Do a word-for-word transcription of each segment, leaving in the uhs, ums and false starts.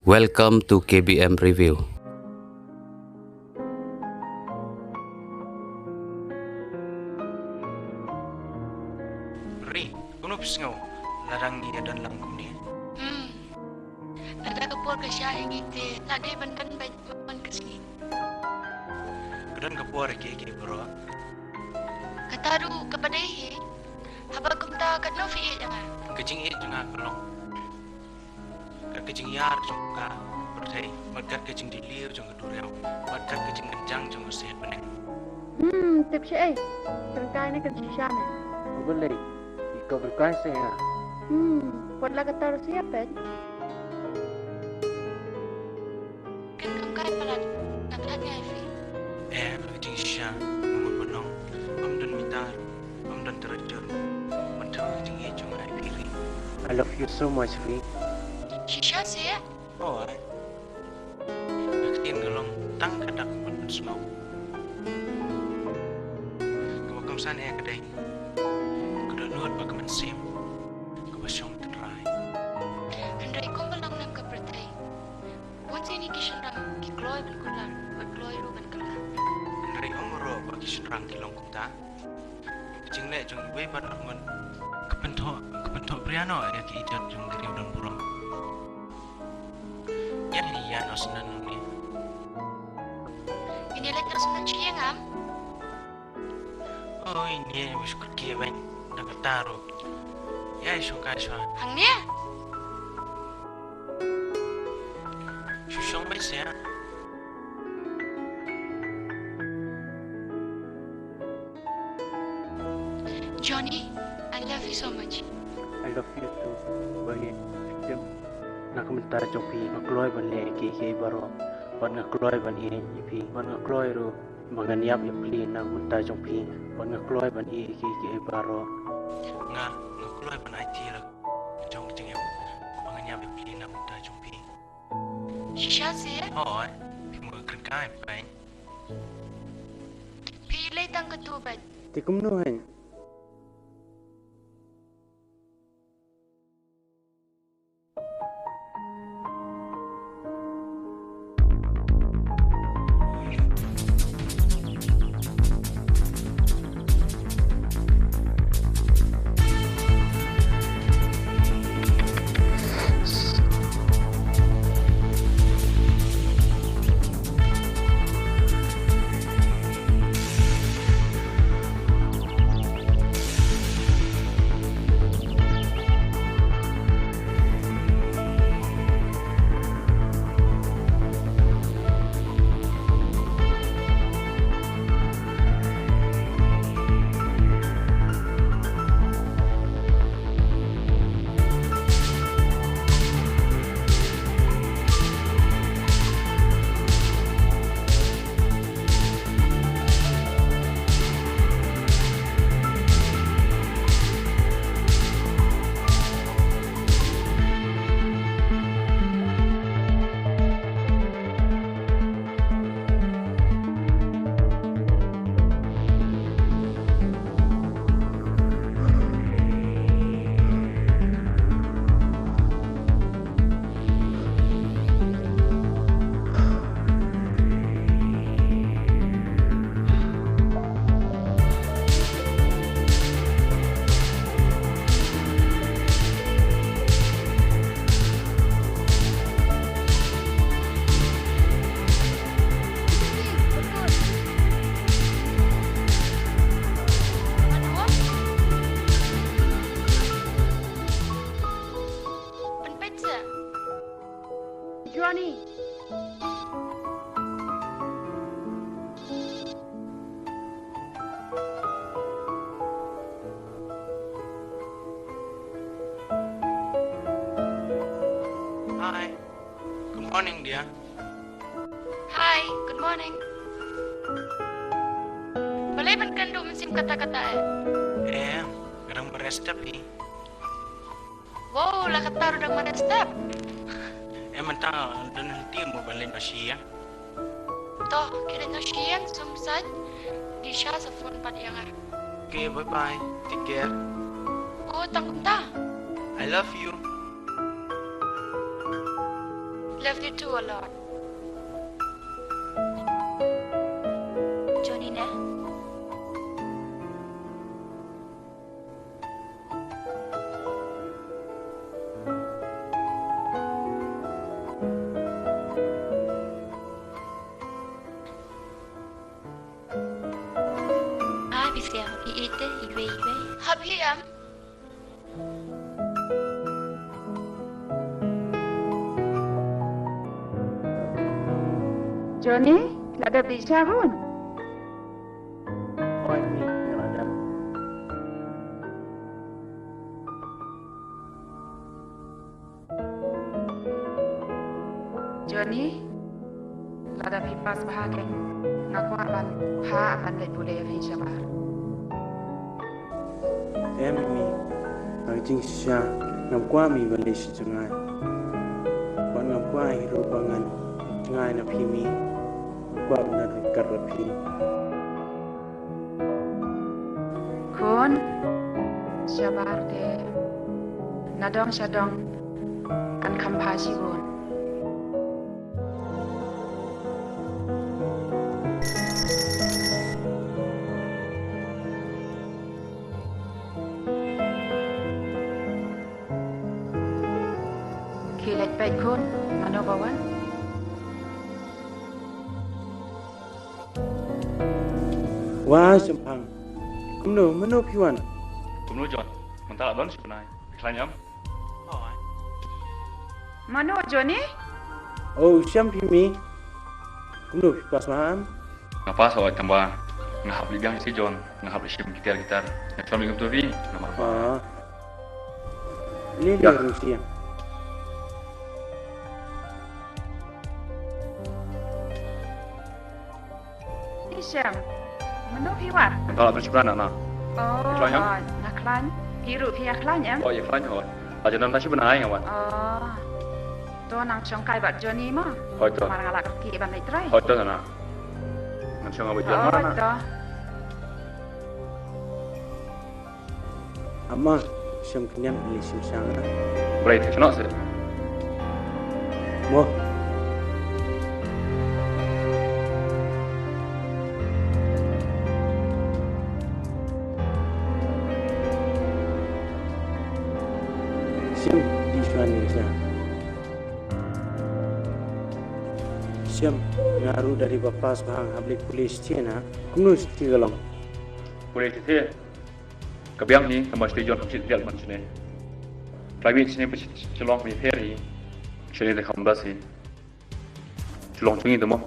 Welcome to K B M Review. Ri, kumno phi sngew lada ngi ïa don lang kumne? Hmm. Lada ka por ka shah ïa ngi te la dei ban don bad man ka sngi. Ka don ka por ïa kiei kiei baroh. Kata ruh kaba dei hi. Haba kumta katno phi ïeit ïa nga? Ka jingïeit jong nga ka long kat ka jingïar jong ka pyrthei, bad kat ka jingdih lieh jong ka duriaw, bad kat ka jingkynjang jong ka seh bneng. Hmm, tip shaei? Kren kai ne kren shisha ne? Balei? Ïa ka kren kai shisha. Hmm, wat la kata ruh shisha peit. Kan kam kai palat, nga tharai ngai phi. Eh, ka jingshisha, nga mut ban ong, ym don mita, ym don tyrjur, ban thaw ka jingïeit jong nga ïa phi Ri. I love you so much Ri. Shisha seh? Oh, ai. Ka ktien ka long tang ka dak ban pynsngew. Kaba kongsan eh ka dei ka dohnud bad ka mynsiem kaba shong tynrai. Hynrei kumba long nam ka pyrthei, bun sien ki shynrang ki kloi ban kular bad kloi ruh ban kylla. Hynrei ym baroh ba ki shynrang ki long kumta. Ka jingleh jong iwei baroh ngut ka pynthoh, ka pynthoh bria noh ïa ki ijot jong ka ri don burom. Ïa ngi ïa noh sngewbha ngi. Ngin ïa leit noh sngewbha shi ïa ngam. Oi, ngi ïa wish kut ki ïa bang da kata ruh. Ïa shong kai shwa. Hangne? Shu shong bai sia. Johnny, I love you so much. I love you too. Bye. Victim. Na ka bynta jong phi nga kloi ban leh kiei kiei baroh. Bad nga kloi ban ïeit ïa phi. Bad nga kloi ruh ba ngan ïap ïa phi na ka bynta jong phi. Bad nga kloi ban ïeit kiei kiei baroh. Nga, nga kloi ban aiti la jong ka jingim ba ngan ïap ïa phi na ka bynta jong phi. Shisha seh? Hooid, phi mut kren kai phi. Phi leh tang katto bad. Te kumno hein? Johnny. Hi. Good morning, dear. Hi, good morning. Balei ban kynduh mynsiem katta katta eh? Eh, nga dang mareh step hi. Wow, la katta ruh dang mareh step. Eh, mynta don lynti mo ban leit noh shi ïing. To, khie leit noh shi ïing, sum sait. Disha sa phone pat ïa nga. Okay, bye bye. Take care. Oh, tang kumta. I love you. Love you too a lot. Johnny ne? Ha phi sngewbha phi ïeit te iwei iwei? Ha phi em? Johnny, la dep dih sha bun? Oi, mi, nga la dep. Johnny, lada phi pass bha kein nga kwah ban phah ban leit pule ïa phi shabar. Em mi, ha ka jingshisha ngam kwah mi ban leit sha jngai. Bad ngam kwah hi ruh ba ngan jngai na phi mi. Kwah ban ryngkat bad phi. Khun, shabar te. Na dong sha dong kan kham bha shibun. Khie leit peit khun, mano ba wan? Wa shemphang. Kumno, mano phi wan? Kumno John? Mynta la don shi bnai. Khlaiñ em? Mano Johnny? Oh, shem phi mi. Kumno phi pass ma em? Nga pass oi tang ba nga hap leit biang shi John, nga hap leit shim guitar guitar. Nga shem leit kumto phi. Namar ba. Ah. Lei lei rung shi. Ni shem. Mano phi wan? Nga la tang shipra na na. Oh, khlaiñ em? Nga khlaiñ. Phi ruh phi ïa khlaiñ em? Oh, ïa khlaiñ hoi. La jan na shi bnai nga wan. Oh. To nang shong kai bad Johnny ma. Hoi to. Mar nga la ka ki ban leit trai. Hoi to na. Ngan shong bad Johnny ma na. Hoi to. Ama, shem kynjat ni shem shang na. Blei te shnok se. Mo. Shem di shwan ni sha. Shem, nga ruh da ri ba pass bha hap leit pule sha na. Kumno sha ka long. Pule sha Ka biang hi, ka ma shtei John kam shit dial man shane. Trai bit shane ba shilong mi pher hi. Shane te kham bas hi. Shilong chungi te mo.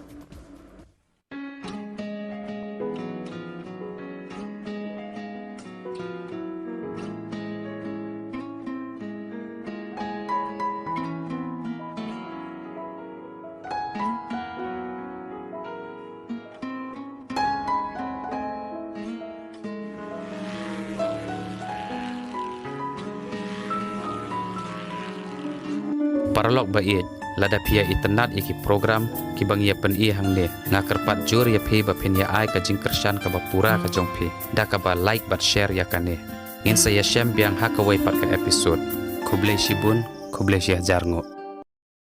Paralok ba ïeit, lada phi ïa itynnad ïa ki program kiba ngi ïa pyni hangne, nga kyrpad jur ïa phi ba phin ïa ai ka jingkyrshan kaba pura ka jong phi da kaba like bad share ïa kane. Ngin sa ïashem biang ha kawei pat ka episode. Khublei shibun, khublei shihajar nguh.